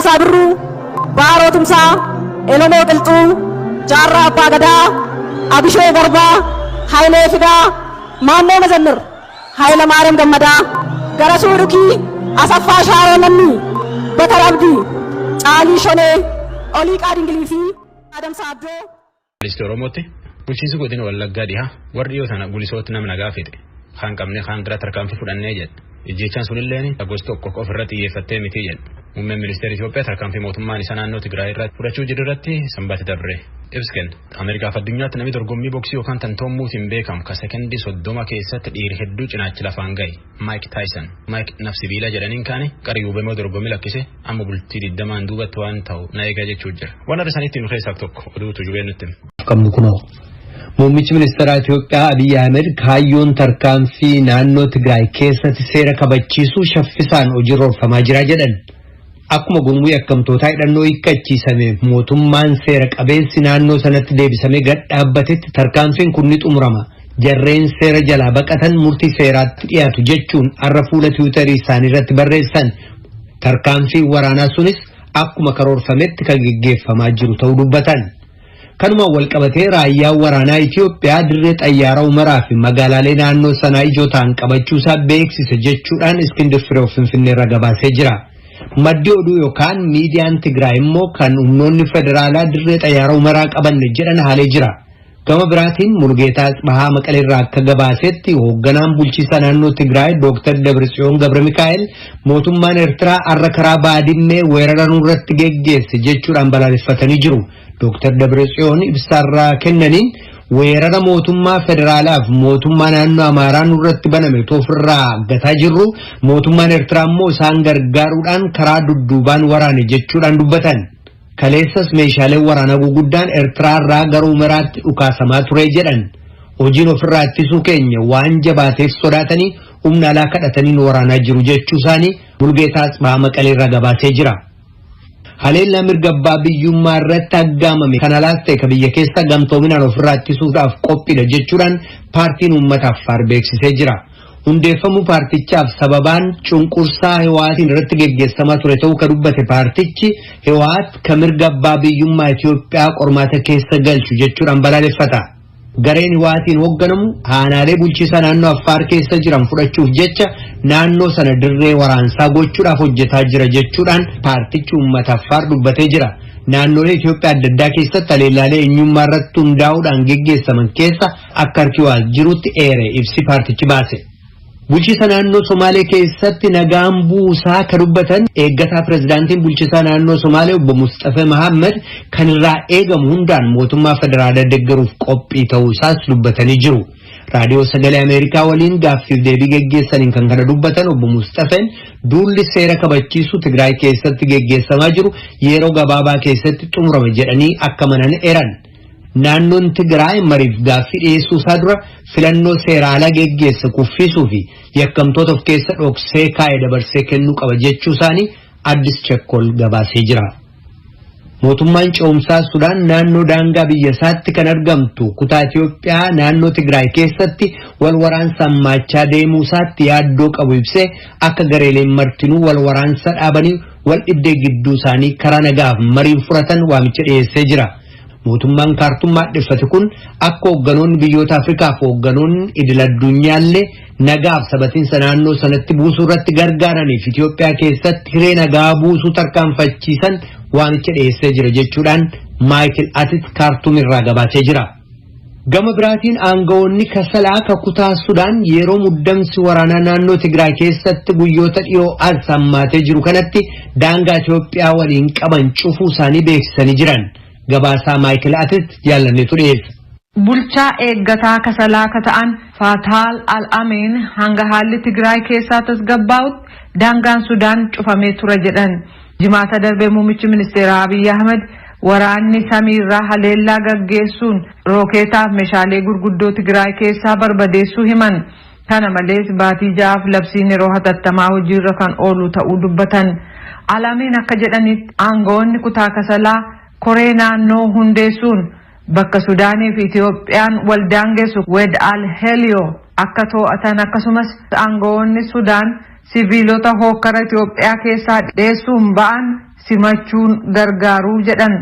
Raggaasaa Birruu, Baaroo Tumsaa, Elemoo Qilxuu, Jaarraa Abbaa Gadaa, Abishee Garbaa, Hayilee Fidaa, Maammoo Mazammir, Hayila Maariyaam Gammadaa, Garasuu Dhukii, Asaffaa Shaaroo Lammii, Bakar Abdii, Caalii Shonee, Oliiqaa Dingilii fi Adamsaa Abdoo. Polisii Oromootti bulchiinsi godina Wallaggaa dhihaa warri dhiyoo tana gulisootti nama nagaa fixe. Kaan qabnee kaan dura tarkaanfii fudhannee jedhe. Ijjeechaan sunilleen gosa tokko qofa irratti xiyyeeffattee miti jedhe. Muummeen ministeera Itoophiyaa tarkaanfii mootummaan isaa naannoo Tigraay irratti fudhachuu jiru irratti sanbata dabre ibsa kenne. Ameerikaaf addunyaatti namni dorgommii boksii yookaan tantoommuutiin beekamu ka sekondii 30 keessatti dhiiri hedduu cinaachi lafaan gahe Maayik Taayisan. Maayik nafsibiila jedhaniin kaane qariyuu beemoo dorgommii lakkise amma bultii 20n duubatti waan ta'u na eegaa jechuu jira. Waan har'a isanitti nu keessaa tokko oduutu jubee nutti. Qabnu kunoo. Muummichi ministeeraa Itoophiyaa Abiyyi Ahmed kaayyoon tarkaanfii naannoo Tigraay keessatti seera kabachiisuu shaffisaan hojiirra oolfamaa jira jedhan. Akkuma gurmuu yakkamtootaa hidhannoo hiikkachiisame mootummaan seera qabeessi naannoo sanatti deebisamee gad dhaabbatetti tarkaanfiin kun ni xumurama. Jarreen seera jalaa baqatan murtii seeraatti dhiyaatu jechuun har'a fuula tiwiitarii isaanii irratti barreessan. Tarkaanfiin waraanaa sunis akkuma karoorfametti kan geggeeffamaa jiru ta'uu dubbatan. Kanumaan walqabatee raayyaan waraanaa Itoophiyaa dirree xayyaara Umaraa fi magaalaalee naannoo sanaa ijoo ta'an qabachuusaa beeksise jechuudhaan Iskindir Fireew Finfinneerra gabaasee jira. Maddi oduu yookaan miidiyaan Tigraay immoo kan humnoonni federaalaa dirree xayyaara Umaraa qabanne jedhan haalee jira. Gama biraatiin Mulugeetaa Atsbahaa Maqaleerraa akka gabaasetti hoogganaan bulchiinsa naannoo Tigraay Dooktar Dabratsiyoon Gabra Mikaa'el mootummaan Eertiraa har'a karaa Baadimmee weerara nurratti geggeesse jechuudhaan balaaleffatanii jiru. Dooktar Dabratsiyoon ibsaarraa kennaniin weerara mootummaa federaalaaf mootummaa naannoo Amaaraa nurratti baname ofirraa gataa jirru mootummaan Eertiraa immoo isaan gargaaruudhaan karaa dudduubaan waraane jechuudhaan dubbatan. Kaleessas meeshaaleen waraanaa guguddaan Eertiraa irraa gara Umaraatti dhukaasamaa ture jedhan. Hojiin ofirraa ittisuu keenya waan jabaateef sodaatanii humna alaa kadhatanii nu waraanaa jiru jechuu isaanii Mulugeetaa Atsbahaa Maqaleerraa gabaasee jira. Haleellaa mirga abbaa biyyummaa irratti aggaamame kan alaas ta'e ka biyya keessa gamtoominaan ofirraa ittisuudhaaf qophiidha jechuudhaan paartiin uummata Affaar beeksisee jira. Hundeeffamuu paartichaaf sababaan cunqursaa Hiwaatiin irratti geggeessamaa ture ta'uu ka dubbate paartichi Hiwaat ka mirga abbaa biyyummaa Itoophiyaa qormaata keessa galchu jechuudhaan balaaleffata. Gareen Hiwaatiin hoogganamu aanaalee bulchiisa naannoo Affaar keessa jiran fudhachuuf jecha naannoo sana dirree waraansaa gochuudhaaf hojjetaa jira jechuudhaan paartichi uummata Affaar dubbatee jira. Naannolee Itoophiyaa adda addaa keessatti haleellaalee eenyummaa irratti hundaa'uudhaan geggeessaman keessa akka harki waa jirutti eere ibsi paartichi baase. Bulchiisa naannoo Somaalee keessatti nagaan buusaa kan dubbatan eeggataa pirezidaantiin bulchiisaa naannoo Somaalee obbo Musxafee Mahammad kan irraa eegamu hundaan mootummaa federaalaa deeggaruuf qophii ta'uu isaas dubbatanii jiru. Raadiyoo Sagalee Ameerikaa waliin gaaffiif deebii geggeessaniin kan kana dubbatan obbo Musxafeen duulli seera kabachiisu Tigraay keessatti geggeessamaa jiru yeroo gabaabaa keessatti xumurama jedhanii akka manan eeran. Naannoon Tigraay mariif gaaffii dhiyeessuu isaa dura filannoo seera alaa geggeesse kuffisuu fi yakkamtoota of keessa dhoksee kaa'e dabarsee kennuu qaba jechuu isaanii Addis Chekkol gabaasee jira. Mootummaan ce'umsaa Sudaan naannoo daangaa biyya isaatti kan argamtu kutaa Itoophiyaa naannoo Tigraay keessatti wal waraansa hammaachaa deemuu isaatti yaaddoo qabu ibsee akka gareeleen martinuu wal waraansa dhaabanii wal dhibdee gidduu isaanii karaa nagaaf mariin furatan waamicha dhiyeessee jira. Mootummaan kaartummaa dhiffate kun akka hoogganoonni biyyoota Afrikaa fi hoogganoonni idil addunyaallee nagaaf sabatiinsa naannoo sanatti buusuu irratti gargaaraniif Itoophiyaa keessatti hiree nagaa buusuu tarkaanfachiisan waamicha dhiyeessee jira jechuudhaan Maayikil Atit Kaartuum irraa gabaasee jira. Gama biraatiin aangawoonni Kasalaa ka kutaa Sudaan yeroo muddamsi waraanaa naannoo Tigraay keessatti guyyoota dhiyoo as hammaatee jiru kanatti daangaa Itoophiyaa waliin qaban cufuu isaanii beeksisanii jiran. Gabaasaa Maayikil Atit jaallanneetu dhiyeessa. Bulchaa eeggataa Kasalaa ka ta'an Faataal Al-Amiin hanga haalli Tigraay keessaa tasgabbaa'utti daangaan Sudaan cufamee tura jedhan. Jimaata darbee muummichi ministeeraa Abiyyi Ahmed waraanni samiirraa haleellaa gaggeessuun rookeetaaf meeshaalee gurguddoo Tigraay keessaa barbadeessuu himan. Kana malees baatii 6f labsiin yeroo hatattamaa hojiirra kan oolu ta'uu dubbatan. Al-Amiin akka jedhanitti aangawoonni kutaa Kasalaa koree naannoo hundeessuun bakka Sudaanii fi Itoophiyaan wal daangessu Wed Al Heliyoo akka to'atan akkasumas aangawoonni Sudaan siviilota hookkara Itoophiyaa keessaa dheessuun ba'an simachuun gargaaruu jedhan.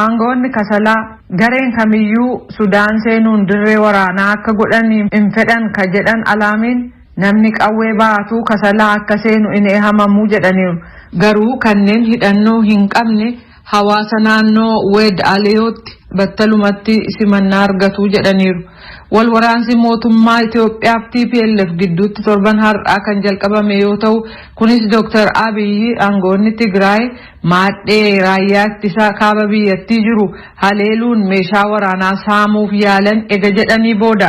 Aangawoonni Kasalaa gareen kamiyyuu Sudaan seenuun dirree waraanaa akka godhan hin fedhan ka jedhan Alaamiin, namni qawwee baatu Kasalaa akka seenu hin eeyyamamuu jedhaniiru. Garuu kanneen hidhannoo hin qabne hawaasa naannoo Weed Aliyootti battalumatti simannaa argatu jedhaniiru. Wal waraansi mootummaa Itoophiyaa fi TPLF gidduutti torban har'aa kan jalqabame yoo ta'u, kunis Dr. Abiyyi aangoonni Tigraay maadhee raayyaa ittisaa kaaba biyyattii jiru haleeluun meeshaa waraanaa saamuuf yaalan ega jedhanii booda.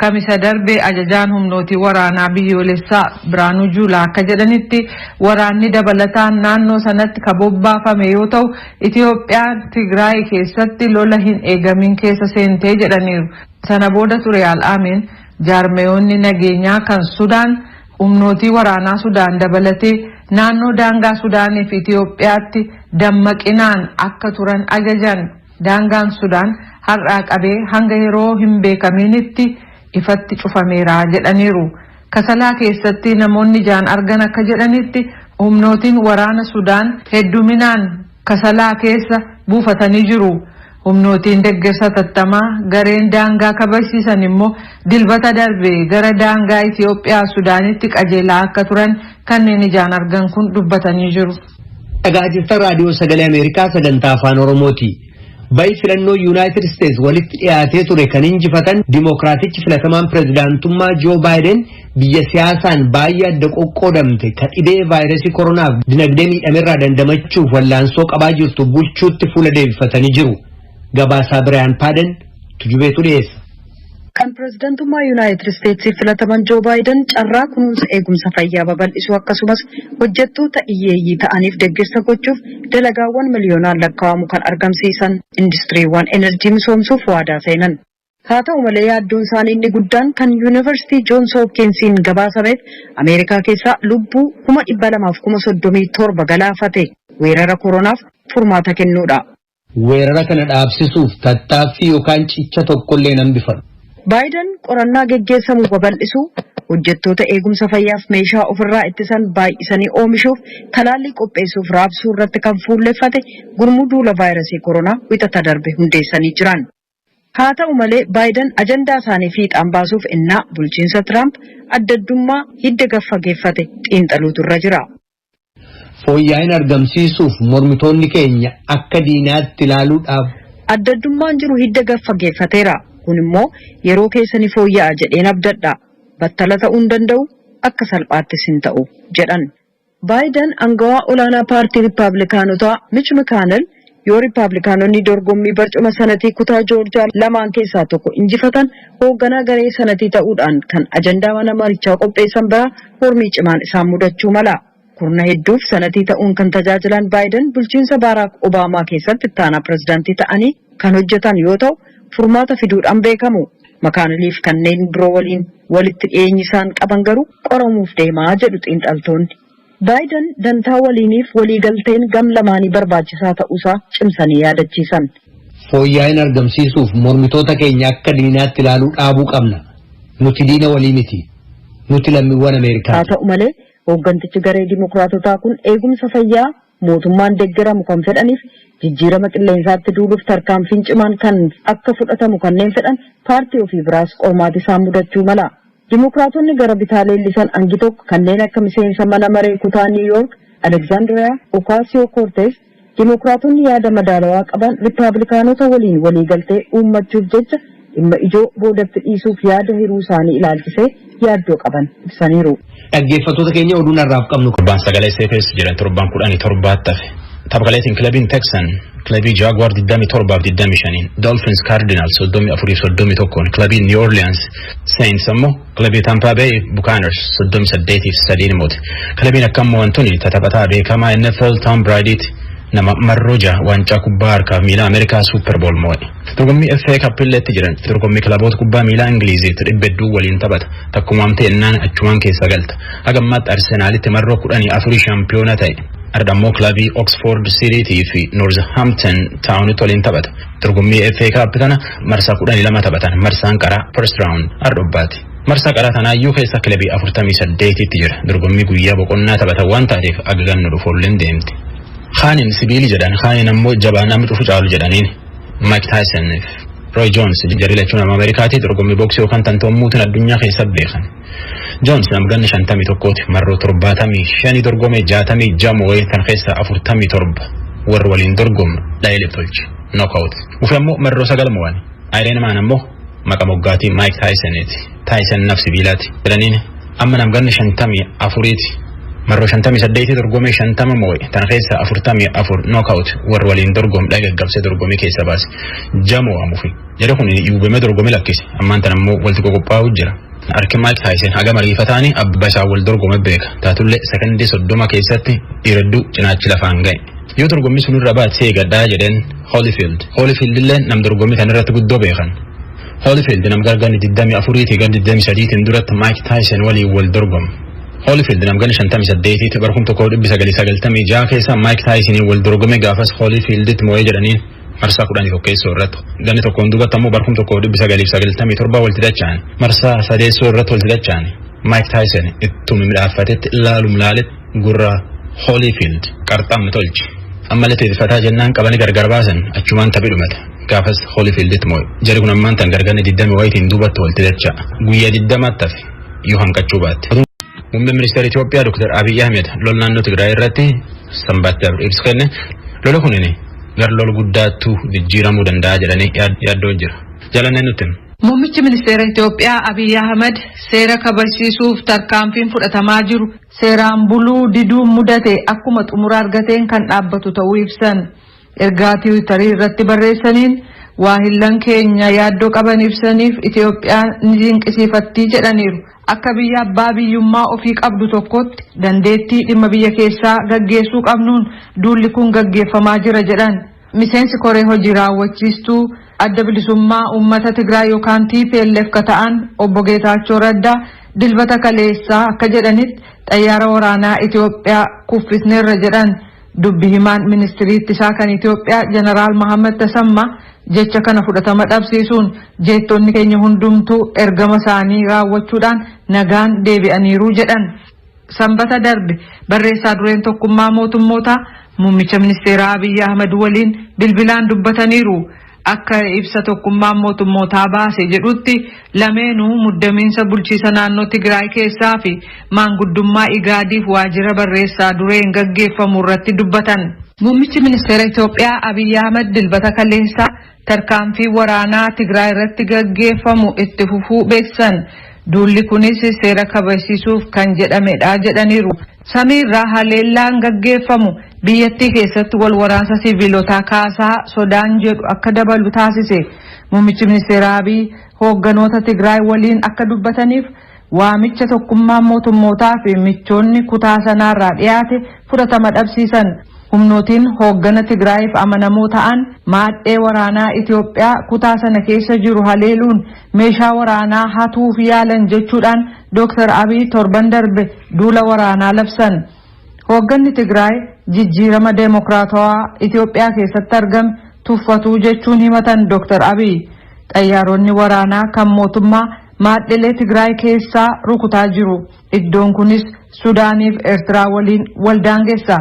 Kamisa darbe ajajaan humnootii waraanaa biyyoolessaa Biraanuu Juulaa akka jedhanitti, waraanni dabalataan naannoo sanatti ka bobbaafame yoo ta'u, Itoophiyaan Tigraay keessatti lola hin eegamin keessa seentee jedhaniiru. Sana booda ture Al'aamiin jaarmeyoonni nageenyaa kan Sudaan humnootii waraanaa Sudaan dabalatee naannoo daangaa Sudaanii fi Itoophiyaatti dammaqinaan akka turan ajajan. Daangaan Sudaan har'aa qabee hanga yeroo hin beekaminitti ifatti cufameera jedhaniiru. Kasalaa keessatti namoonni ijaan argan akka jedhanitti, humnootiin waraana Sudaan hedduminaan Kasalaa keessa buufatanii jiru. Humnootiin deeggarsa tattamaa gareen daangaa kabachiisan immoo Dilbata darbe gara daangaa Itoophiyaa Sudaanitti qajeelaa akka turan kanneen ijaan argan kun dubbatanii jiru. Dhagaa jirtan Raadiyoo Sagalee Ameerikaa sagantaa Afaan Oromooti. Bayi filannoo Yuunaayitid Isteets walitti dhiyaatee ture kan injifatan Dimookiraatichi filatamaan pirezidaantummaa Joo Baayiden biyya siyaasaan baay'ee adda qoqqoodamte ka dhibee vaayirasii koronaaf dinagdee miidhamerraa dandamachuuf wallaansoo qabaa jirtu bulchuutti fuula deebifatanii jiru. Gabaasaa Biraayan Paaden Tujubeetu dhiyeessa. Kan pirezidantummaa Yuunaayitid Isteetsiif filataman Joo Baayiden carraa kunuunsa eegumsa fayyaa babal'isuu, akkasumas hojjettoota hiyyeeyyii ta'aniif deeggarsa gochuuf dalagaawwan miliyoonaan lakkaa'amu kan argamsiisan industiriiwwan enerjii misoomsuuf waadaa seenan. Haa ta'u malee, yaaddoon isaanii inni guddaan kan Yuunivarsiitii Joons Hoopkinsiin gabaasameef Ameerikaa keessaa lubbuu 237,000 galaafate weerara koronaaf furmaata kennuudha. Weerara kana dhaabsisuuf tattaaffii yookaan cicha tokkollee nan bifadhu. Baayiden qorannaa geggeessamu babal'isuu, hojjettoota eegumsa fayyaaf meeshaa ofirraa ittisan baay'isanii oomishuuf, talaallii qopheessuuf raabsuu irratti kan fuulleffate gurmuu duula vaayirasii koronaa Wixata darbe hundeessanii jiran. Haa ta'u malee, Baayiden ajandaa isaanii fiixaan baasuuf innaa bulchiinsa Tiraamp adda addummaa hidda gaffageeffate xiinxaluutu irra jira. Fooyya'ina argamsiisuuf mormitoonni keenya akka diinaatti ilaaluudhaaf. Adda addummaan jiru hidda gaffageeffateera. Kun immoo yeroo keessa ni fooyya'a jedheen abdadha. Battala ta'uu hin danda'u, akka salphaattis hin ta'u jedhan. Baayiden angawaa olaanaa paartii Riippaabilikaanotaa Mich McConnell yoo Riippaabilikaanonni dorgommii barcuma sanatii kutaa Joorjaa lamaan keessaa tokko injifatan hoogganaa garee sanatii ta'uudhaan kan ajandaa mana marichaa qopheessan biraa mormii cimaan isaan mudachuu mala. Kurna hedduuf sanatii ta'uun kan tajaajilan Baayiden bulchiinsa Baaraak Obaamaa keessatti ittaanaa pirezidaantii ta'anii kan hojjetan yoo ta'u, furmaata fiduudhaan beekamu. McConnelliif kanneen biroo waliin walitti dhiyeenyi isaan qaban garuu qoramuuf deemaa jedhu xiinxaltoonni. Baayiden dantaa waliiniif waliigalteen gam lamaanii barbaachisaa ta'uusaa cimsanii yaadachiisan. Fooyya'ina argamsiisuuf mormitoota keenya akka diinaatti ilaaluu dhaabuu qabna. Nuti diina walii miti. Nuti lammiiwwan Haa Ameerikaati. ta'u malee, hooggantichi garee Dimookiraatotaa kun eegumsa fayyaa mootummaan deeggaramu kan fedhaniif jijjiirama qilleensaatti duuluuf tarkaanfiin cimaan kan akka fudhatamu kanneen fedhan paartii ofii biraas qormaati isaan mudachuu mala. Dimookiraatonni gara bitaa leellisan hangi tokko kanneen akka miseensa mana maree kutaa Niw Yoork Alekzaandiriyaa Okaasiyoo Koortees Dimookiraatonni yaada madaalawaa qaban Riippaabilikaanota waliin waliigaltee uummachuuf jecha dhimma ijoo boodatti dhiisuuf yaada hiruu isaanii ilaalchisee yaaddoo qaban ibsaniiru. Dhaggeeffattoota keenya, oduun har'aaf qabnu. Torbaan sagalee keessa jiran torban 17tti hafe. Taphaqaleetiin kilabiin Texan kilabii Jaguar 27-25, Dolphins Cardinals 34-31, kilabiin New Orleans Saints ammoo kilabii Tampa Bay Buccaneers 38-3 moote. Kilabiin akkam mo'an taphataa beekamaa NFL Tom Bradytti nama marroo jaha waancaa kubbaa harkaa miilaa Ameerikaa Super Bowl mo'e. Dorgommii FA Cup illeetti jiran, dorgommii kilaboota kubbaa miilaa Ingiliiziitti 200 waliin taphata. Takkumaamtee ennaan achumaan keessa galta. Haga ammaatti Arsenaalitti marroo 14 shaampiyoona ta'e. Arda immoo kilabii Oxford City fi Northampton Townitti waliin taphata. Dorgommii FA Cup kana marsaa 12 taphatan. Marsaan qaraa, first round, ardhobbaati. Marsaa qaraa tanaayyuu keessa kilabii 48tti jira. Dorgommii guyyaa boqonnaa taphatan waan taateef agagannu dhufoolleen deemti. Kaaniin sibiili jedhan, kaaniin ammoo jabaa namni cufu caalu jedhaniin. Mike Tyson Roy Jones jarri lachuu nama Ameerikaati, dorgommii booksii yookaan tantoommuutiin addunyaa keessa beekan. Jones nama ganna 51ti, marroo 75 dorgome, 66 moo'ee, tan keessa 47 warra waliin dorgomu dha'ee tolche, knockout. Ufi ammoo marroo 9 mo'an. Iron Man ammoo maqa moggaatii Mike Tysoniiti. Tyson naf sibiilaati jedhaniin. Amma nam ganna 54ti. Marroo 58 dorgomee 50 moo'e, tan keessa 44 knockout, warra waliin dorgomu dha'ee gaggabsee dorgomii keessa baase. Jamoo amufi. Jedhe kun yuubamee dorgomii lakkise. Ammaan tan ammoo walitti qoqophaa'u jira. Harki Mike Tyson haga mariifataani abbaa isaa wal dorgome beeka. Taatullee sekondii 30 keessatti dhiiradduu cinaachi lafaan ga'e. Yoo dorgommii sunirra baate eegadhaa jedheen Holyfield. Holyfield illee nam dorgommii tan irratti guddoo beekan. Holyfield nam gargaarni 24ti gara 23tiin duratti Mike Tyson waliin wal dorgome. Holyfield nam ganna 58ti, bara 1996 keessa Mike Tysonii wal dorgome. Gaafas Holyfielditti moo'ee jedhaniin marsaa 11 irratti. Ganni tokkoon duubatti ammoo bara 1997 walitti dacha'an. Marsaa sadeessoo irratti walitti dacha'an. Mike Tyson ittuma midhaaffatetti ilaalum laaletti gurra Holyfield qarxamni tolche. Ammallee teessifataa jennaan qabanii gargar baasan, achumaan taphi dhumate. Gaafas Holyfielditti moo'e. Jarri kun ammaan tan gargarni 20 wayitiin duubatti walitti dacha'a. Guyyaa 20tti hafe yoo hanqachuu baatte. Muummeen ministeera Itoophiyaa Dr. Abiy Ahmed lola naannoo Tigraay irratti sanbaatti dabre ibsa kenne. Lola kunin gara lola guddaattuu jijjiiramuu danda'a jedhanii yaaddoon jira. Jalanneen nutti. Muummichi ministeera Itoophiyaa Abiy Ahmed seera kabachiisuuf tarkaanfiin fudhatamaa jiru seeraan buluu diduun mudate akkuma xumura argateen kan dhaabbatu ta'uu ibsan. Ergaa Tiwiitarii irratti barreessaniin, waahillan keenya yaaddoo qaban ibsaniif Itoophiyaan ni dinqisiifattii jedhaniiru. Akka biyya abbaa biyyummaa ofii qabdu tokkotti dandeettii dhimma biyya keessaa gaggeessuu qabnuun duulli kun gaggeeffamaa jira jedhan. Miseensi koree hojii raawwachiistuu Adda Bilisummaa Uummata Tigraay yookaan TPLF ka ta'an obbo Geetaachoo Raddaa Dilbata kaleessaa akka jedhanitti, xayyaara waraanaa Itoophiyaa kuffisneerra jedhan. Dubbi himaan ministirii ittisaa kan Itoophiyaa Jeneraal Mahammad Tasammaa jecha kana fudhatama dhabsiisuun, jeettonni keenya hundumtuu ergama isaanii raawwachuudhaan nagaan deebi'aniiru jedhan. Sanbata darbe barreessaa dureen Tokkummaa Mootummootaa muummicha ministeeraa Abiyyi Ahmad waliin bilbilaan dubbataniiru. Akka ibsa Tokkummaan Mootummootaa baase jedhutti, lameenuu muddamiinsa bulchiisa naannoo Tigraay keessaa fi maanguddummaa Igaadiif waajjira barreessaa dureen gaggeeffamu irratti dubbatan. Muummichi ministeera Itoophiyaa Abiyyi Ahmad Dilbata kaleessaa tarkaanfii waraanaa Tigraay irratti gaggeeffamu itti fufuu beeksisan. Duulli kunis seera kabajsiisuuf kan jedhamedha jedhaniiru. Samiirraa haleellaan gaggeeffamu biyyattii keessatti wal waraansa siviilotaa kaasaa sodaan jedhu akka dabalu taasise. Muummichi ministeera Abiy hoogganoota Tigraay waliin akka dubbataniif waamicha Tokkummaan Mootummootaa fi michoonni kutaa sanaarraa dhiyaate fudhatama dhabsiisan. Humnootiin hooggana Tigraayiif amanamoo ta'an maadhee waraanaa Itoophiyaa kutaa sana keessa jiru haleeluun meeshaa waraanaa hatuuf yaalan jechuudhaan Dr. Abiy torban darbe duula waraanaa labsan. Hoogganni Tigraay jijjiirama deemokiraatawaa Itoophiyaa keessatti argame tuffatuu jechuun himatan Dr. Abiy. Xayyaaronni waraanaa kan mootummaa maadhilee Tigraay keessaa rukutaa jiru. Iddoon kunis Sudaaniif Eertiraa waliin wal daangessa.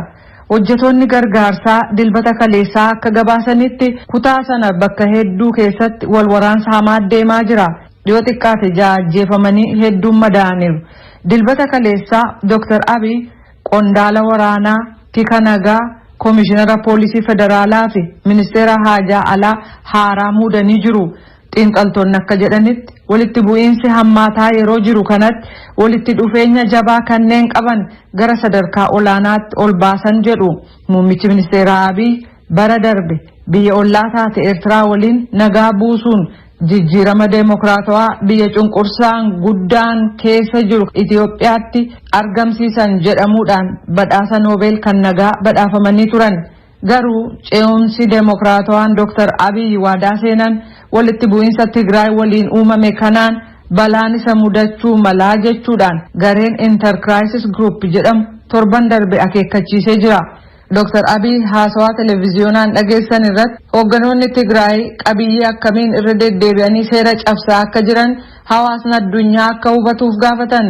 Hojjetoonni gargaarsaa Dilbata kaleessaa akka gabaasanitti, kutaa sana bakka hedduu keessatti wal waraansa hamaa deemaa jira. Dhiyoo xiqqaate ja'a ajjeefamanii hedduun madaa'aniiru. Dilbata kaleessaa Dr. Abiy qondaala waraanaa, tika nagaa, koomishinara poolisii federaalaa fi ministeera haajaa alaa haaraa muudanii jiru. Xiinxaltoonni akka jedhanitti, walitti bu'iinsi hammaataa yeroo jiru kanatti walitti dhufeenya jabaa kanneen qaban gara sadarkaa olaanaatti ol baasan jedhu. Muummichi ministeeraa Abiy bara darbe biyya ollaa taate Eertiraa waliin nagaa buusuun jijjiirama deemokiraatawaa biyya cunqursaan guddaan keessa jiru Itoophiyaatti argamsiisan jedhamuudhaan badhaasa Noobeel kan nagaa badhaafamanii turan. Garuu ce'umsi deemokiraatawaan Dr. Abiy waadaa seenan walitti bu'iinsa Tigraay waliin uumame kanaan balaan isa mudachuu malaa jechuudhaan gareen Intercrisis Group jedhamu torban darbe akeekkachiisee jira. Dr. Abiy haasawaa televiziyoonaan dhageessan irratti hoogganoonni Tigraay qabiyyee akkamiin irra deddeebi'anii seera cabsaa akka jiran hawaasni addunyaa akka hubatuuf gaafatan.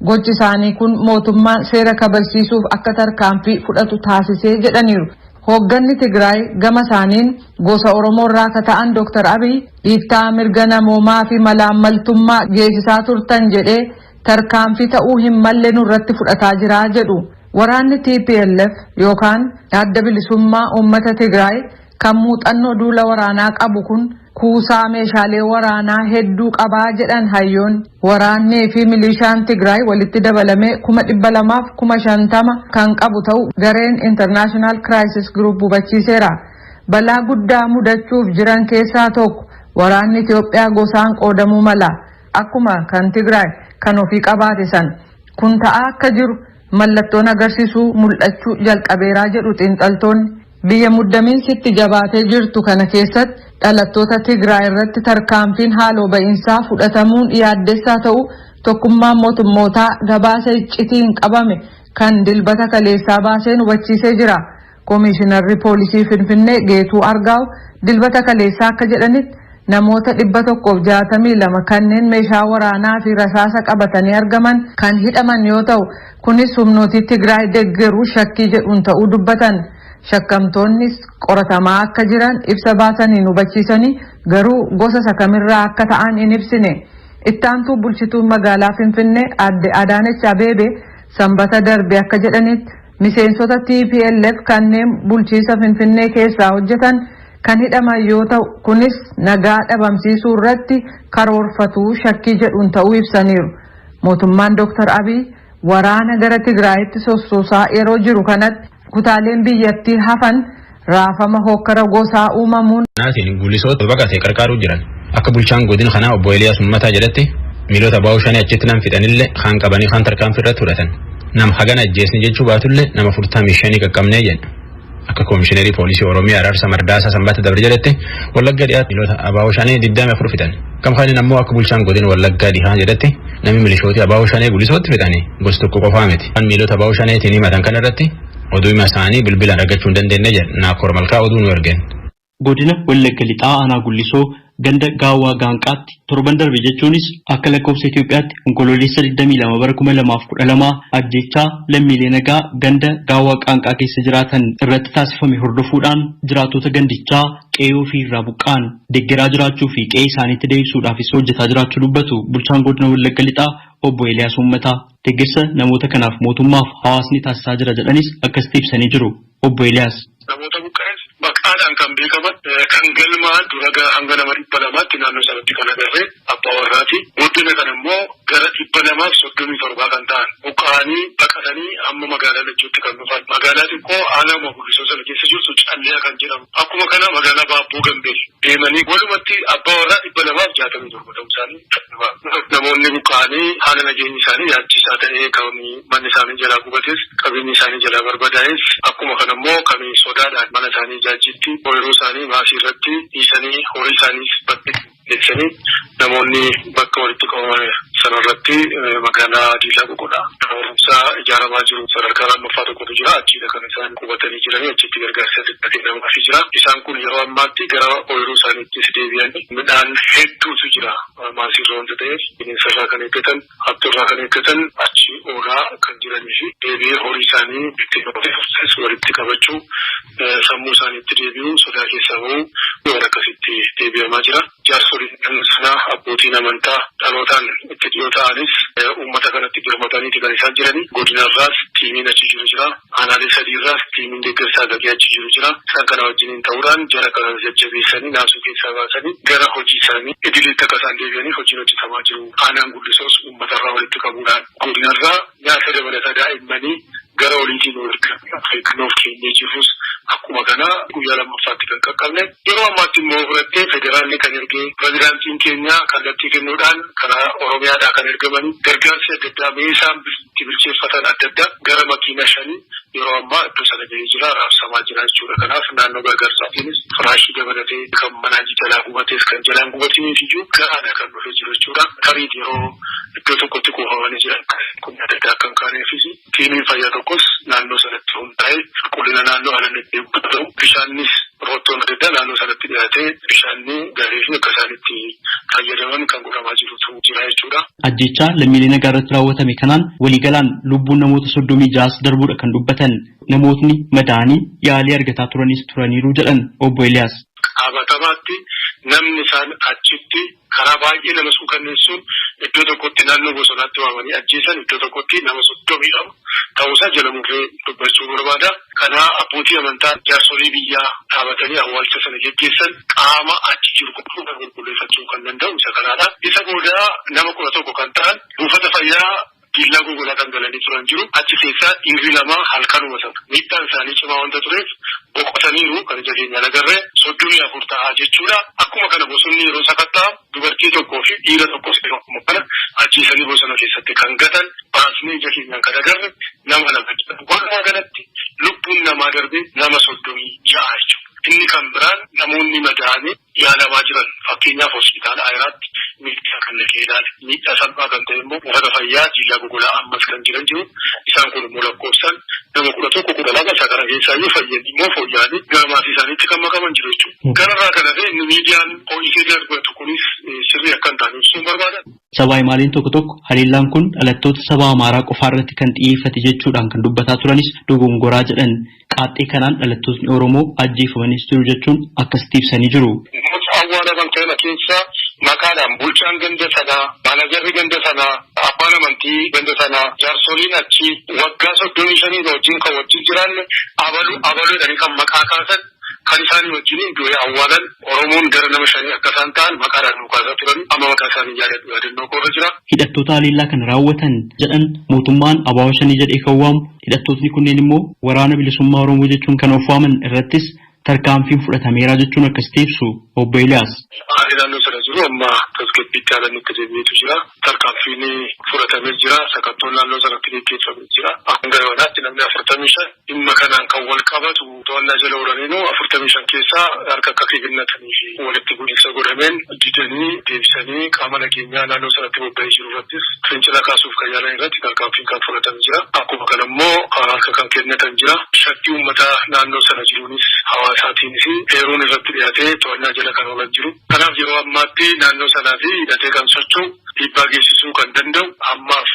Gochi isaanii kun mootummaan seera kabajsiisuuf akka tarkaanfii fudhatu taasisee jedhaniiru. Hoogganni Tigraay gama isaaniin gosa Oromoo irraa akka ta'an Dr. Abiy dhiittaa mirga namoomaa fi malaammaltummaa geessisaa turtan jedhee tarkaanfii ta'uu hin malle nurratti fudhataa jira jedhu. Waraanni TPLF yookaan Adda Bilisummaa Uummata Tigraay kan muuxannoo duula waraanaa qabu kun kuusaa meeshaalee waraanaa hedduu qabaa jedhan hayyoon. Waraannii fi milishaan Tigraay walitti dabalamee 250,000 kan qabu ta'u gareen International Crisis Group hubachiiseera. Balaa guddaa mudachuuf jiran keessaa tokko waraanni Itoophiyaa gosaan qoodamuu mala. Akkuma kan Tigraay kan ofii qabaate san kun ta'aa akka jiru mallattoon agarsiisuu mul'achuu jalqabeeraa jedhu xiinxaltoonni. Biyya muddamiinsitti jabaatee jirtu kana keessatti dhalattoota Tigraay irratti tarkaanfiin haaloo ba'iinsaa fudhatamuun yaaddessaa ta'u tokkummaan mootummootaa gabaasa iccitiin qabame kan Dilbata kaleessaa baaseen hubachiisee jira. Koomishinarri poolisii Finfinnee Geetuu Argaaw Dilbata kaleessaa akka jedhanitti, namoota 162 kanneen meeshaa waraanaa fi rasaasa qabatanii argaman kan hidhaman yoo ta'u, kunis humnootii Tigraay deeggaru shakkii jedhuun ta'uu dubbatan. Shakkamtoonnis qoratamaa akka jiran ibsa baasaniin hubachiisanii, garuu gosa isa kamirraa akka ta'an hin ibsine. Ittaantuu bulchituun magaalaa Finfinnee Aadde Adaanech Abeebee Sanbata darbe akka jedhanitti, miseensota TPLF kanneen bulchiinsa Finfinnee keessaa hojjetan kan hidhaman yoo ta'u, kunis nagaa dhabamsiisuu irratti karoorfatu shakkii jedhuun ta'uu ibsaniiru. Mootummaan Dr. Abiy waraana gara Tigraayitti sossoosaa yeroo jiru kanatti kutaaleen biyyattii hafan raafama hokkara gosaa uumamuun Naatiin gulisoota baqatee qarqaaruu jiran. Akka bulchaan godina kanaa obbo Eliyaas Ummataa jedhetti, miilota baa'uu shanii achitti nam fixanillee kaan qabanii kaan tarkaanfii irratti fudhatan. Nam hagana ajjeesni jechuu baatullee nama 45 qaqqabnee jedha. Akka koomishineerii poolisii Oromiyaa Araarsa Mardaasaa Sanbata dabre jedhetti, Wallagga dhiyaatti miilota abaa'oo shanii 24 fixan. Kam kaaniin ammoo akka bulchaan godina Wallaggaa dhihaa jedhetti, namni milishooti abaa'oo shanee gulisootti fixanii gosa tokko qofaa miti. Kan miilota abaa'oo shaneetiin himatan kana irratti oduu hima isaanii bilbilaan argachuu hin dandeenye jedha. Naakoor Malkaa oduu nu ergeen. Godina Wallagga Lixaa Aanaa Gullisoo ganda Gaawwaa Gaanqaatti torban darbe, jechuunis akka lakkoofsa Itoophiyaatti Onkoloolessa 22 bara 2012, ajjechaa lammiilee nagaa ganda Gaawwaa Qaanqaa keessa jiraatan irratti taasifame hordofuudhaan jiraattota gandichaa qe'ee ofii irraa buqqa'an deeggaraa jiraachuu fi qe'ee isaaniitti deebisuudhaafis hojjetaa jiraachuu dubbatu bulchaan godina Wallagga Lixaa obbo Eeliyaas Uummataa. Deeggarsa namoota kanaaf mootummaaf hawaasni taasisaa jira jedhanis akkasitti ibsanii jiru obbo Eeliyaas. Namoota buqqa'es maqaadhaan kan beekaman, kan galmaan dura hanga nama 200tti naannoo sanatti kan agarree abbaa warraati. Guddina kana immoo gara 237 kan ta'an buqqa'anii baqatanii hamma magaalaa Lajjootti kan dhufan. Magaalaa xiqqoo aanaa Gulisoo sana keessa jirtu Calliyaa kan jedhamu. Akkuma kana magaalaa Baabboo Gambeel deemanii walumatti abbaa warraa 267 ta'uu isaanii. Namoonni buqqa'anii haala nageenyi isaanii yaachisaa ta'ee, kan manni isaanii jalaa gubates, qabeenyi isaanii jalaa barbadaa'es, akkuma kana immoo kan sodaadhaan mana isaanii jaajjitti, ooyiruu isaanii maasii irratti dhiisanii, horii isaaniis bakkee geessanii, namoonni bakka walitti qabaman sanarratti magaalaa Diilaa Qoqodhaa barumsaa ijaaramaa jiru sadarkaa lammaffaa tokkotu jira. Achiidha kan isaan qubatanii jiranii. Achitti gargaarsa xiqqaa kennamaafii jira. Isaan kun yeroo ammaatti gara ooyiruu isaaniittis deebi'anii, midhaan hedduutu jira maasiirra wanta ta'eef, bineensarraa kan eeggatan, hattuurraa kan eeggatan, achi oolaa kan jiranii fi deebi'ee horii isaanii ittiin walitti qabachuu, sammuu isaaniitti deebi'uu, sodaa keessaa bahuu, waan akkasitti deebi'amaa jira. Jaarsoliin sanaa, abbootiin amantaa dhalootaan itti dhiyoo ta'anis uummata kanatti birmataniiti kan isaan jiranii. Godinarraas tiimiin achi jiru jira. Aanaalee sadiirraas tiimiin deeggarsaa gadii achi jiru jira. Isaan kana wajjiniin ta'uudhaan jara kana jajjabeessanii, naasuu keessaa baasanii, gara hojii isaanii idileetti akka isaan deebi'anii hojiin hojjetamaa jiru. Aanaan Gullisoos uummatarraa walitti qabuudhaan, godinarraa nyaata dabalataa daa'immanii gara oliitiin walitti eeggannoof keenyee jirrus akkuma kana guyyaa lammaffaatti kan qaqqabne. Yeroo ammaatti immoo fudhattee federaalli kan ergee, pirezidaantiin keenya kallattii kennuudhaan karaa Oromiyaadhaa kan ergamanii gargaarsi adda addaa, meeshaan itti bilcheeffatan adda addaa gara makiina shanii yeroo ammaa iddoo sana gahee jira, raabsamaa jira jechuudha. Kanaaf naannoo gargaarsaatiinis firaashii dabalatee kan manaa jalaa gubatees kan jalaan gubatiniif iyyuu gahaadha kan dhufee jiru jechuudha. Tarii yeroo iddoo tokkotti kuufamanii jiran kun adda addaa kan kaaneefis tiimiin fayyaa tokkos naannoo sanatti hundaa'ee qulqullina naannoo haala inni eeguu ta'u, bishaannis roottoon adda addaa naannoo sanatti dhiyaatee bishaanni gaarii fi akka isaan itti fayyadaman kan godhamaa jirutu jira jechuudha. Ajjeechaa lammiilee nagaa irratti raawwatame kanaan waliigalaan lubbuun namoota 36 darbuudha kan dubbatan. Namootni madaa'anii yaalii argataa turanis turaniiru jedhan obbo Eliyaas. Qabatamaatti namni isaan achitti karaa baay'ee nama suukanneessuun iddoo tokkotti naannoo bosonaatti waamanii ajjeesan iddoo tokkotti nama 32 ta'uusaa jala murree dubbachuu barbaada. Kanaa abbootii amantaa jaarsolii biyyaa dhaabatanii awwaalcha sana geggeessan qaama achi jiru qulqulleeffachuu kan danda'u isa kanaadha. Isa booda nama 11 kan ta'an buufata fayyaa Diillaa Gogolaa kan galanii turan jiru. Achi keessaa dhiirri 2 halkanuma sana miidhaan isaanii cimaa wanta tureef boqotaniiru kan ija keenyaan agarre 34 ta'a jechuudha. Akkuma kana bosonni yeroo sakatta'amu dubartii tokkoo fi dhiira tokkos akkuma kana ajjeesanii bosona keessatti kan gatan baasnee ija keenyaan kan agarre nama 2 jechuudha. Walumaa galatti lubbuun namaa darbe nama 36 jechuudha. Inni kan biraan namoonni madaa'anii yaalamaa jiran fakkeenyaaf hospitaala Ayiraatti miidhaa kan naqee ilaale miidhaa salphaa kan ta'e immoo buufata fayyaa Diillaa Gogolaa ammas kan jiran jiru. Isaan kun immoo lakkoofsaan nama 11 12 isa kana keessaayyuu fayyanii immoo fooyya'anii gara maatii isaaniitti kan makaman jiru jechuudha. Kanarraa kan hafe inni miidiyaan ho'isee darbatu kunis sirrii akka hin taane ibsuun barbaada. Sabaa himaaleen tokko tokko haleellaan kun dhalattoota saba Amaaraa qofaa irratti kan xiyyeeffate jechuudhaan kan dubbataa turanis dogongoraa jedhan. Qaaxxee kanaan dhalattootni Oromoo ajjeefamanis jiru jechuun akkasitti ibsanii jiru. Namoota awwaalaman kana keessa maqaadhaan bulchaan ganda sanaa, maanajarri ganda sanaa, abbaan amantii ganda sanaa, jaarsoliin achii waggaa 35 wajjin kan wajjin jiraanne abalu abaluu jedhanii kan maqaa kaasan kan isaanii wajjiniin du'ee awwaalan Oromoon gara nama 5 akka isaan ta'an maqaadhaan nu kaasaa turan amma maqaa isaanii yaadadhu yaadannoo koorra jira. Hidhattoota haleellaa kana raawwatan jedhan mootummaan ABO Shanee jedhee kan waamu hidhattootni kunneen immoo Waraana Bilisummaa Oromoo jechuun kan of waaman irrattis tarkaanfiin fudhatameera jechuun akkasitti ibsu obbo Eeliyaas. Haalli naannoo sana jiru amma tasgabbiitti haala inni itti deebi'eetu jira. Tarkaanfiin fudhatamee jira. Sakattoon naannoo sanatti geggeeffamee jira. Hanga yoonaatti namni 45 dhimma kanaan kan wal qabatu to'annaa jala oolaniiru. 45 keessaa harka akka kennatanii fi walitti bu'iinsa godhameen didanii deebisanii qaama nageenyaa naannoo sanatti bobba'ee jiru irrattis fincila kaasuuf kan yaalan irratti tarkaanfiin kan fudhatame jira. Akkuma kana immoo harka kan kennatan jira. Shakkii uummataa naannoo sana jiruunis hawaasaatiinis eeruun irratti dhiyaatee to'annaa jala kan oolan jiru. Kanaaf yeroo ammaatti naannoo sanaa fi hidhatee kan socho'u dhiibbaa geessisuu kan danda'u ammaaf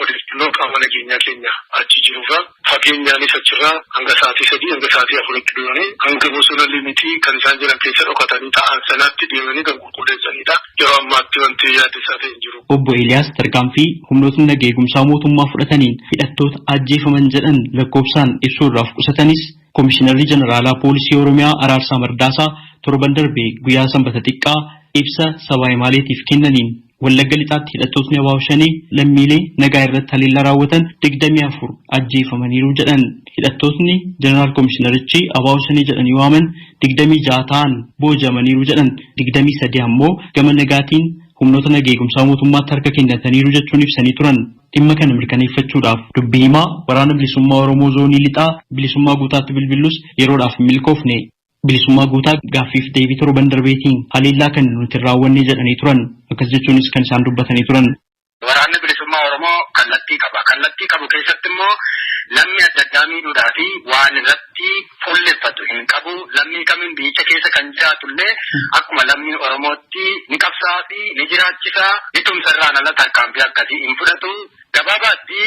odeeffannoo qaama nageenyaa keenya achi jirurraa fageenyaanis achirraa hanga sa'aatii 3 hanga sa'aatii 4tti deemanii hanga bosona limitii kan isaan jiran keessa dhokatanii taa'an sanaatti deemanii kan qulqulleessanidha. Yeroo ammaatti wanti yaaddessaa ta'e hin jiru. Obbo Eeliyaas tarkaanfii humnootni naga eegumsaa mootummaa fudhataniin hidhattoota ajjeefaman jedhan lakkoofsaan ibsuu irraa of qusatanis Komishinarri Jeneraalaa Poolisii Oromiyaa Araarsaa Mardaasaa torban darbe guyyaa Sanbata xiqqaa ibsa sabaa himaaleetiif kennaniin Wallagga Lixaatti hidhattootni ABO Shanee lammiilee nagaa irratti haleellaa raawwatan 24 ajjeefamaniiru jedhan. Hidhattootni Jeneraal Komishinarichi ABO Shanee jedhanii waaman 26 ta'an booji'amaniiru jedhan. 23 ammoo gama nagaatiin humnoota naga eegumsaa mootummaatti harka kennataniiru jechuun ibsanii turan. Dhimma kana mirkaneeffachuudhaaf dubbii himaa Waraana Bilisummaa Oromoo Zoonii Lixaa Bilisummaa Guutaatti bilbillus yeroodhaaf hin milkoofne. Bilisummaa Guutaa gaaffiif deebii torban darbeetiin haleellaa kana nuti hin raawwanne jedhanii turan. Akkas jechuunis kan isaan dubbatanii turan. Waraanni Bilisummaa Oromoo kallattii qaba. Kallattii qabu keessatti immoo lammii adda addaa miidhuudhaa fi waan irratti fuulleffatu hin qabu. Lammii kamiin biyyicha keessa kan jiraatu illee akkuma lammii Oromootti ni qabsaa'a fi ni jiraachisa. Ni tumsa irraan ala tarkaanfii akkasii hin fudhatu. Gabaabaatti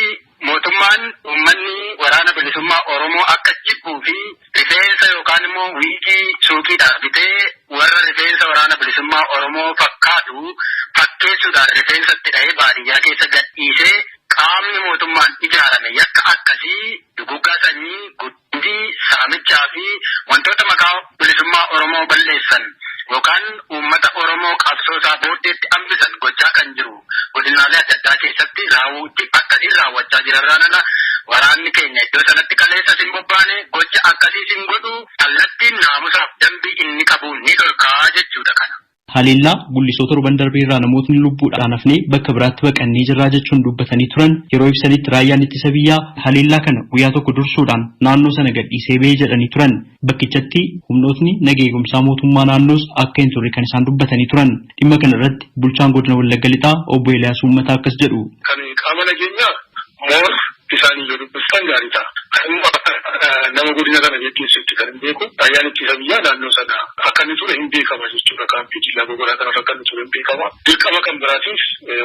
mootummaan uummanni Waraana Bilisummaa Oromoo akka jibbuu fi rifeensa yookaan immoo wiigii suuqiidhaa bitee warra rifeensa Waraana Bilisummaa Oromoo fakkaatu fakkeessuudhaan rifeensa itti dhahee baadiyyaa keessa gadhiisee qaamni mootummaan ijaarame yakka akkasii duguuggaa sanyii, guddii, saamichaa fi wantoota maqaa bilisummaa Oromoo balleessan yookaan uummata Oromoo qabsoo isaa booddeetti hambisan gochaa kan jiru godinaalee adda addaa keessatti raawwii akkasiin raawwachaa jirarraan ala waraanni keenya iddoo sanatti kaleessas hin bobbaane, gocha akkasiis hin godhu, kallattiin naamusaaf dambii inni qabu ni dhorkaa jechuudha kana. Haleellaa Gullisoo torban darbe irraa namootni lubbuudhaan hafnee bakka biraatti baqannee jirraa jechuun dubbatanii turan yeroo ibsanitti raayyaan ittisa biyyaa haleellaa kana guyyaa tokko dursuudhaan naannoo sana gadhiisee ba'e jedhanii turan. Bakkichatti humnootni naga eegumsaa mootummaa naannoos akka hin turre kan isaan dubbatanii turan. Dhimma kana irratti bulchaan godina Wallagga Lixaa obbo Eeliyaas Uummataa akkas jedhu. Kan qaama nageenyaa more isaanii yoo dubbistan gaarii ta'a. Nama godina kana geggeessutti kan hin beeku. Raayyaan ittisa biyyaa naannoo sana akka inni ture hin beekama jechuudha. Kaampii Diillaa Gogoraa kanarra akka inni ture hin beekama. Dirqama kan biraatiif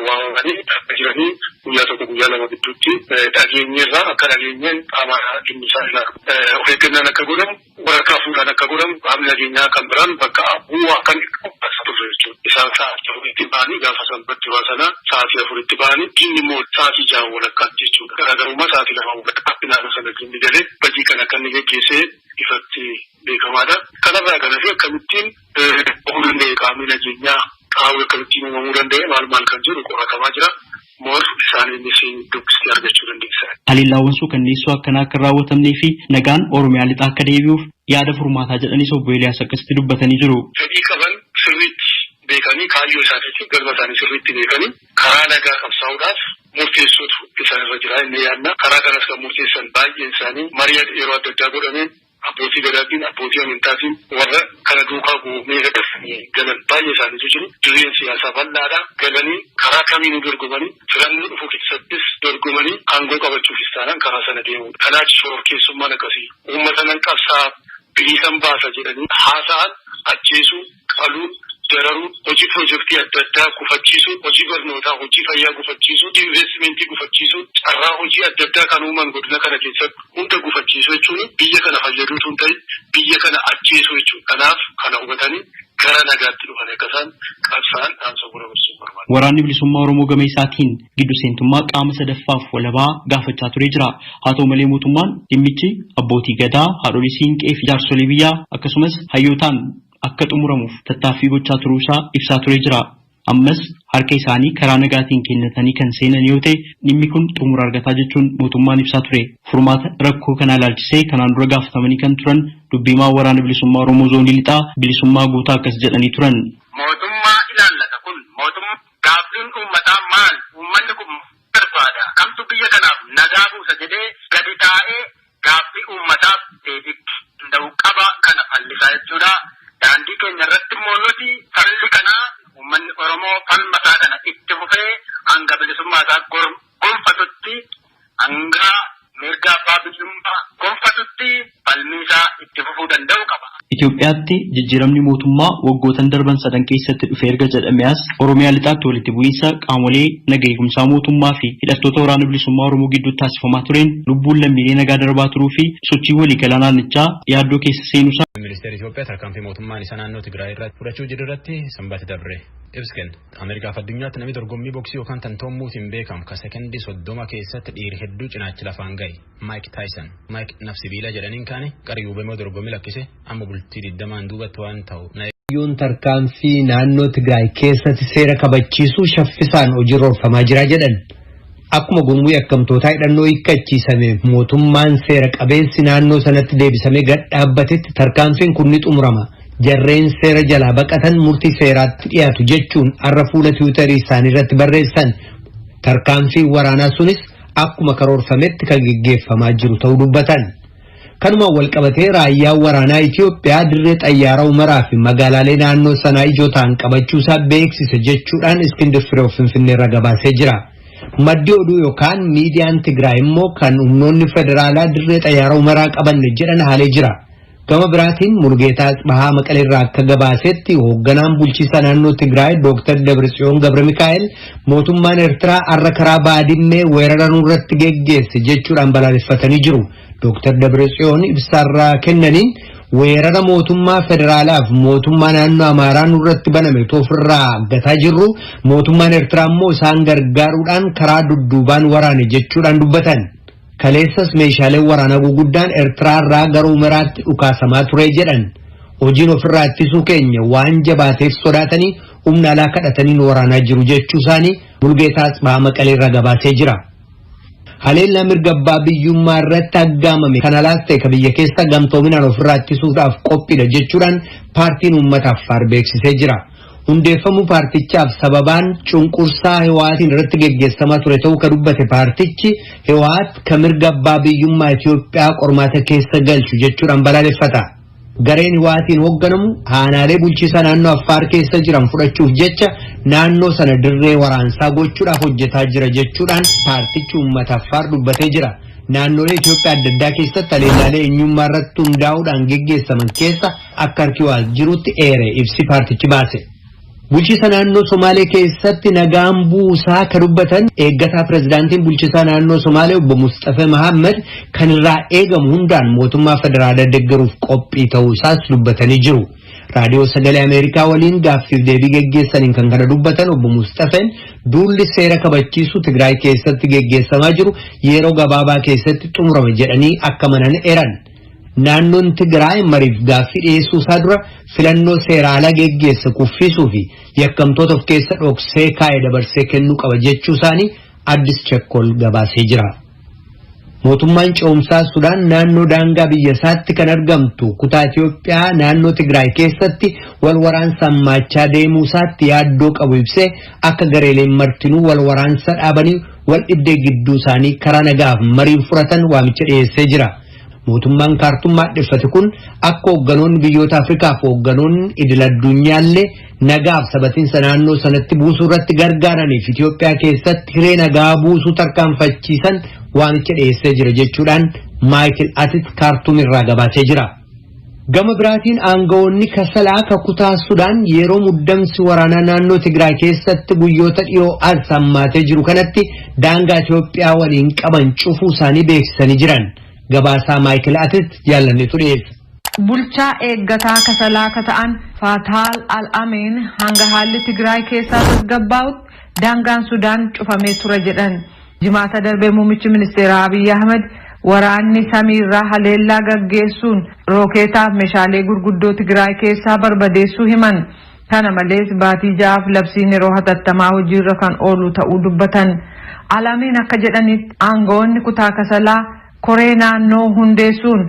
waamamanii akka jiranii guyyaa tokko guyyaa lama gidduutti dhageenyeerraa akka dhageenyeen qaama dhimmi isaa ilaalu. Of eeggannaan akka godhamu, waraqaa fuudhaan akka godhamu, qaamni nageenyaa kan biraan bakka bu'uu akka inni qabu taasisaa turre jechuudha. Isaan sa'aatii 4tti ba'anii gaafa sanbata duraa sana sa'aatii 4tti ba'anii diinni immoo sa'aatii 6 walakkaatti jechuudha. Garaagarummaa sa'aatii 2 walakkaatti naannoo sana diinni galee badii kana akka inni geggeesse ifatti beekamaadha. Kanarraa kan hafe akkamittiin bahuu danda'e qaamni nageenyaa qaawwi akkamittiin uumamuu danda'e maal maal kan jedhu qoratamaa jira. More isaaniinis dubbistee argachuu dandeessa. Haleellaawwan suukanneessoo akkanaa akka hin raawwatamnee fi nagaan Oromiyaa lixaa akka deebi'uuf yaada furmaataa jedhanis obbo Eeliyaas akkasitti dubbatanii jiru. Fedhii qaban sirriitti beekanii kaayyoo isaanii fi galma isaanii sirriitti beekanii karaa nagaa qabsaa'uudhaaf murteessuutu isaan irra jira jennee yaadna. Karaa kanas kan murteessan baay'een isaanii marii yeroo adda addaa godhameen abbootii Gadaatiin, abbootii amantaatiin warra kana duukaa bu'uu dafanii galan baay'ee isaaniitu jiru. Dirreen siyaasaa bal'aadha. Galanii karaa kamiinuu dorgomanii filannoo dhufu keessattis dorgomanii aangoo qabachuufis taanaan karaa sana deemuudha. Kanaaf shororkeessummaan akkasii uummata nan qabsaa bilisan baasa jedhanii haasa'an ajjeesuu, qaluu, dararuu, hojii pirojektii adda addaa gufachiisuu, hojii barnootaa, hojii fayyaa gufachiisuu, investimentii gufachiisuu, carraa hojii adda addaa kan uuman godina kana keessatti hunda gufachiisuu jechuun biyya kana fayyaduutu hin ta'in biyya kana ajjeesuu jechuudha. Kanaaf kana hubatanii gara nagaatti dhufanii akka isaan qabsaa'an dhaamsa bu'uura gochuun barbaada. Waraanni Bilisummaa Oromoo gama isaatiin giddu seentummaa qaama sadaffaaf walabaa gaafachaa turee jira. Haa ta'u malee mootummaan dhimmichi abbootii gadaa, haadholii siinqee fi jaarsolii biyyaa akkasumas hayyootaan akka xumuramuuf tattaaffii gochaa turuu isaa ibsaa turee jira. Ammas harka isaanii karaa nagaatiin kennatanii kan seenan yoo ta'e dhimmi kun xumura argataa jechuun mootummaan ibsaa ture. Furmaata rakkoo kanaa ilaalchisee kanaan dura gaafatamanii kan turan dubbiimaa Waraana Bilisummaa Oromoo Zoonii Lixaa Bilisummaa Guutaa akkas jedhanii turan. Mootummaa ilaallata kun mootummaa gaaffiin uummataa maal uummanni kun maal barbaada kamtu biyya kanaaf nagaa buusa jedhee gadi taa'ee gaaffii uummataaf deebii danda'u qaba kana fallisaa jechuudha. Daandii keenya irratti immoo nuti falli kanaa uummanni Oromoo falma isaa kana itti fufee hanga bilisummaa isaa gonfatutti hanga mirga abbaa biyyummaa gonfatutti falmii isaa itti fufuu danda'u qaba. Itoophiyaatti jijjiiramni mootummaa waggootan darban sadan keessatti dhufe erga jedhamee as Oromiyaa lixaatti walitti bu'iinsa qaamolee naga eegumsaa mootummaa fi hidhattoota waraana bilisummaa Oromoo gidduutti taasifamaa tureen lubbuun lammiilee nagaa darbaa turuu fi sochii waliigalaa naannichaa yaaddoo keessa seenuusaa Ministeerri Itoophiyaa tarkaanfii mootummaan isaa naannoo Tigraay irratti fudhachuu jiru irratti sanbata dabre ibsa kenne. Ameerikaaf addunyaatti namni dorgommii boksii yookaan tantoommuutiin beekamu ka sekondii 30 keessatti dhiiri hedduu cinaachi lafaan gahe Maayik Taayisan. Maayik naf sibiila jedhaniin kaane qariyuu bemoo dorgommii lakkise amma bultii 20n duubatti waan ta'u na Kaayyoon tarkaanfii naannoo Tigraay keessatti seera kabachiisuu shaffisaan hojiirra oolfamaa jira jedhan. Akkuma gurmuu yakkamtootaa hidhannoo hiikkachiisameef mootummaan seera qabeessi naannoo sanatti deebisamee gad dhaabbatetti tarkaanfiin kun ni xumurama. Jarreen seera jalaa baqatan murtii seeraatti dhiyaatu jechuun har'a fuula tiwiitarii isaanii irratti barreessan. Tarkaanfiin waraanaa sunis akkuma karoorfametti kan geggeeffamaa jiru ta'uu dubbatan. Kanumaan walqabatee raayyaan waraanaa Itiyoophiyaa dirree xayyaaraa Humaraa fi magaalaalee naannoo sanaa ijoo ta'an qabachuusaa beeksise jechuudhaan Iskindir Fireew Finfinneerra gabaasee jira. Maddi oduu yookaan miidiyaan Tigraay immoo kan humnoonni federaalaa dirree xayyaaraa Humaraa qabanne jedhan haalee jira. Gama biraatiin Mulugeetaa Atsbahaa Maqaleerraa akka gabaasetti hoogganaan bulchiinsa naannoo Tigraay Dooktar Dabratsiyoon Gabramikaa'el mootummaan Eertiraa har'a karaa Baadimmee weerara nurratti geggeesse jechuudhaan balaaleffatanii jiru. Dooktar Dabratsiyoon ibsaarraa kennaniin weerara mootummaa federaalaaf mootummaa naannoo Amaaraa nurratti baname otoo ofirraa aggataa jirru mootummaan Eertiraa immoo isaan gargaaruudhaan karaa dudduubaan waraane jechuudhaan dubbatan. Kaleessas meeshaaleen waraanaa guguddaan Eertiraa irraa gara Humeraatti dhukaasamaa ture jedhan. Hojiin ofirraa ittisuu keenya waan jabaateef sodaatanii humna alaa kadhatanii nu waraanaa jiru jechuu isaanii Mulgeetaa Atsbahaa Maqalee irraa gabaasee jira. Haleellaa mirga abbaa biyyummaa irratti aggaamame kan alaas ta'e ka biyya keessa gamtoominaan ofirraa ittisuudhaaf qophiidha jechuudhaan paartiin uummata Affaar beeksisee jira. Hundeeffamuu paartichaaf sababaan cunqursaa Hiwaatiin irratti geggeessamaa ture ta'uu ka dubbate paartichi Hiwaat ka mirga abbaa biyyummaa Itoophiyaa qormaata keessa galchu jechuudhaan balaaleffata. Gareen Hiwaatiin hoogganamu aanaalee bulchiisa naannoo Affaar keessa jiran fudhachuuf jecha naannoo sana dirree waraansaa gochuudhaaf hojjetaa jira jechuudhaan paartichi uummata Affaar dubbatee jira. Naannolee Itoophiyaa adda addaa keessatti haleellaalee eenyummaa irratti hundaa'uudhaan geggeessaman keessa akka harki waa jirutti eere ibsi paartichi baase. Bulchiisa naannoo Somaalee keessatti nagaan buusaa kan dubbatan eeggataa pirezidaantiin bulchiisaa naannoo Somaalee obbo Musxafee Mahammad kan irraa eegamu hundaan mootummaa federaalaa deeggaruuf qophii ta'uu isaas dubbatanii jiru. Raadiyoo Sagalee Ameerikaa waliin gaaffiif deebii geggeessaniin kan kana dubbatan obbo Musxafeen duulli seera kabachiisu Tigraay keessatti geggeessamaa jiru yeroo gabaabaa keessatti xumurama jedhanii akka manan eeran. Naannoon Tigraay mariif gaaffii dhiyeessuu isaa dura filannoo seera alaa geggeesse kuffisuu fi yakkamtoota of keessa dhoksee kaa'e dabarsee kennuu qaba jechuu isaanii Addis Chekkol gabaasee jira. Mootummaan ce'umsaa Sudaan naannoo daangaa biyya isaatti kan argamtu kutaa Itiyoophiyaa naannoo Tigraay keessatti wal waraansa hammaachaa deemuu isaatti yaaddoo qabu ibsee akka gareeleen martinuu wal waraansa dhaabanii wal dhibdee gidduu isaanii karaa nagaaf mariin furatan waamicha dhiyeessee jira. Mootummaan Kaartuum maadheffate kun akka hoogganoonni biyyoota Afrikaa fi hoogganoonni idil addunyaallee nagaaf sabatiinsa naannoo sanatti buusuu irratti gargaaraniif Itiyoophiyaa keessatti hiree nagaa buusuu tarkaanfachiisan waamicha dhiyeessee jira jechuudhaan Maayikil Atit Kaartuum irraa gabaasee jira. Gama biraatiin aangawoonni Kasalaa ka kutaa Sudaan yeroo muddamsi waraanaa naannoo Tigraay keessatti guyyoota dhiyoo as hammaatee jiru kanatti daangaa Itiyoophiyaa waliin qaban cufuu isaanii beeksisanii jiran. Gabaasaa Maayikil Atit jaallanneetu dhiyeessa. Bulchaa eeggataa Kasalaa ka ta'an Faataal Al-Amiin hanga haalli Tigraay keessaa tasgabbaa'utti daangaan Sudaan cufamee tura jedhan. Jimaata darbee muummichi ministeeraa Abiy Ahmed waraanni samiirraa haleellaa gaggeessuun rookeetaaf meeshaalee gurguddoo Tigraay keessaa barbadeessuu himan. Kana malees baatii 6f labsiin yeroo hatattamaa hojiirra kan oolu ta'uu dubbatan. Al-Amiin akka jedhanitti aangawoonni kutaa Kasalaa koree naannoo hundeessuun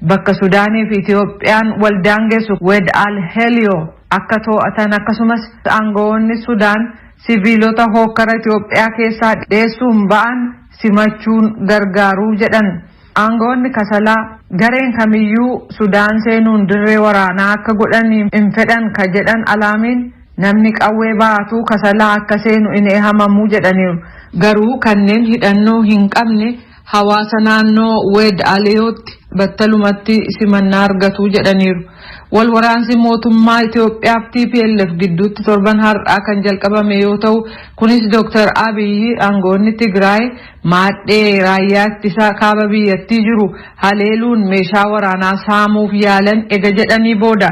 bakka Sudaanii fi Itiyoophiyaan wal daangessu Wed Al Helio akka to'atan akkasumas aangawoonni Sudaan siviilota hookkara Itiyoophiyaa keessaa dheessuun ba'an simachuun gargaaruu jedhan. Aangawoonni Kasalaa gareen kamiyyuu Sudaan seenuun dirree waraanaa akka godhan hin fedhan ka jedhan Alaamiin namni qawwee baatu Kasalaa akka seenu hin eehamamuu jedhaniiru. Garuu kanneen hidhannoo hin qabne hawaasa naannoo Wed Aliyootti battalumatti simannaa argatu jedhaniiru. Wal waraansi mootummaa Itiyoophiyaa fi TPLF gidduutti torban har'aa kan jalqabame yoo ta'u, kunis Dr. Abiyyi aangawoonni Tigraay maadhee raayyaa ittisaa kaaba biyyattii jiru haleeluun meeshaa waraanaa saamuuf yaalan ega jedhanii booda.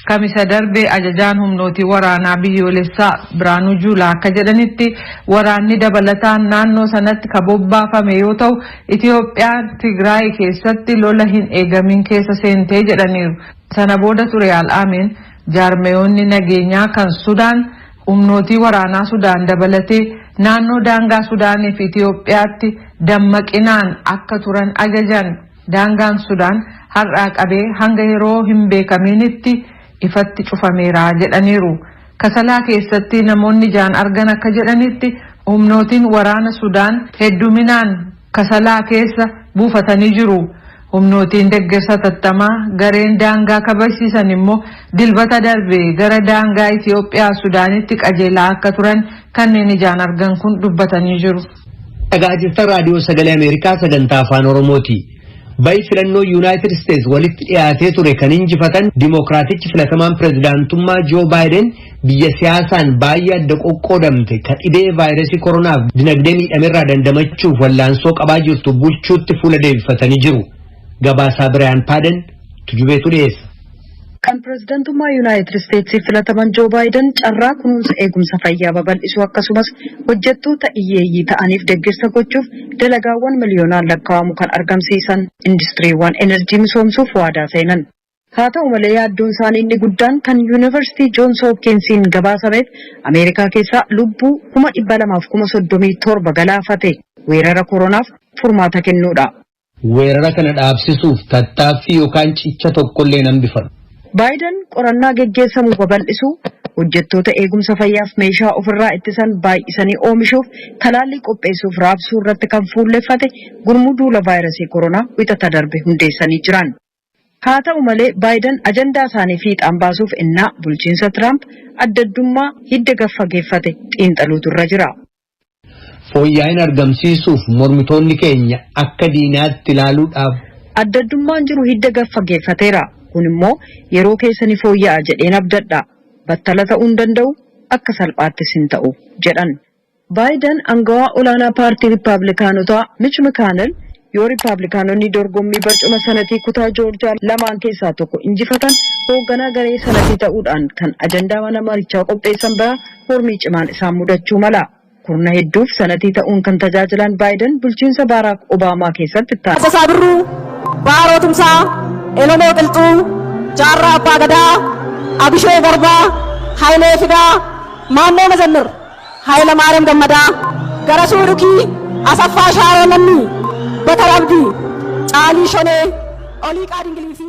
Kamisa darbe ajajaan humnootii waraanaa biyyoolessaa Biraanuu Juulaa akka jedhanitti waraanni dabalataan naannoo sanatti ka bobbaafame yoo ta'u, Itiyoophiyaan Tigraay keessatti lola hin eegamin keessa seentee jedhaniiru. Sana booda ture Al-Amiin jaarmeyoonni nageenyaa kan Sudaan humnootii waraanaa Sudaan dabalatee naannoo daangaa Sudaanii fi Itiyoophiyaatti dammaqinaan akka turan ajajan. Daangaan Sudaan har'aa qabee hanga yeroo hin beekaminitti ifatti cufameera jedhaniiru. Kasalaa keessatti namoonni ijaan argan akka jedhanitti humnootiin waraana Sudaan hedduminaan Kasalaa keessa buufatanii jiru. Humnootiin deggersa hatattamaa gareen daangaa kabajsiisan immoo Dilbata darbe gara daangaa Itiyoophiyaa Sudaanitti qajeelaa akka turan kanneen ijaan argan kun dubbatanii jiru. Dhagaa jirtan Raadiyoo Sagalee Ameerikaa sagantaa Afaan Oromooti. Ba'i filannoo Yuunaayitid Isteets walitti dhiyaatee ture kan injifatan Dimookiraatichi filatamaan pirezidaantummaa Joo Baayiden biyya siyaasaan baay'ee adda qoqqoodamte ka dhibee vaayirasii koronaaf dinagdee miidhamerraa dandamachuuf wallaansoo qabaa jirtu bulchuutti fuula deebifatanii jiru. Gabaasaa Biraayan Paaden Tujubeetu dhiyeessa. Kan pirezidantummaa Yunaayitid Isteetsiif filataman Joo Baayiden carraa kunuunsa eegumsa fayyaa babal'isuu akkasumas hojjettoota iyyeeyyii ta'aniif deggersa gochuuf dalagaawwan miliyoonaan lakkaa'amu kan argamsiisan industiriiwwan enerjii misoomsuuf waadaa seenan. Haa ta'u malee yaaddoon isaanii inni guddaan kan Yuunivarsiitii Joons Hoopkinsiin gabaasameef Ameerikaa keessaa lubbuu 237,000 galaafate weerara koronaaf furmaata kennuudha. Weerara kana dhaabsisuuf tattaaffii yookaan cicha tokkollee hin hambifadhu. Baayiden qorannaa geggeessamu babal'isuu, hojjettoota eegumsa fayyaaf meeshaa ofirraa ittisan baay'isanii oomishuuf talaallii qopheessuuf raabsuu irratti kan fuulleffate gurmuu duula vaayirasii koronaa Wixata darbe hundeessanii jiran. Haa ta'u malee Baayiden ajandaa isaanii fiixaan baasuuf ennaa bulchiinsa Tiraamp addaddummaa hidda gad fageeffate xiinxaluutu irra jira. Fooyya'ina argamsiisuuf mormitoonni keenya akka diinaatti ilaaluudhaaf. Adda addummaan jiru hidda gad fageeffateera. Kun immoo yeroo keessa ni fooyya'a jedheen abdadha. Battala ta'uu hin danda'u, akka salphaattis hin ta'u jedhan. Baayiden angawaa olaanaa paartii Riippaabilikaanotaa Mitch McConnell yoo Riippaabilikaanonni dorgommii barcuma sanatii kutaa Joorjiyaa lamaan keessaa tokko injifatan hoogganaa garee sanatii ta'uudhaan kan ajandaa mana marichaa qopheessan biraa mormii cimaan isaan mudachuu mala. Kurna hedduuf sanatii ta'uun kan tajaajilan Baayiden bulchiinsa Baaraak Obaamaa keessatti itti Taaddasaa Birruu, Baaroo Tumsaa, Elemoo Qilxuu, Jaarraa Abbaa Gadaa, Abishee Garbaa, Hayilee Fidaa, Maammoo Mazammir, Hayila Maariyaam Gammadaa, Garasuu Dhukii, Asaffaa Shaaroo Lammii, Batar Abdii, Caalii Shonee, Oliiqaa Dingilii fi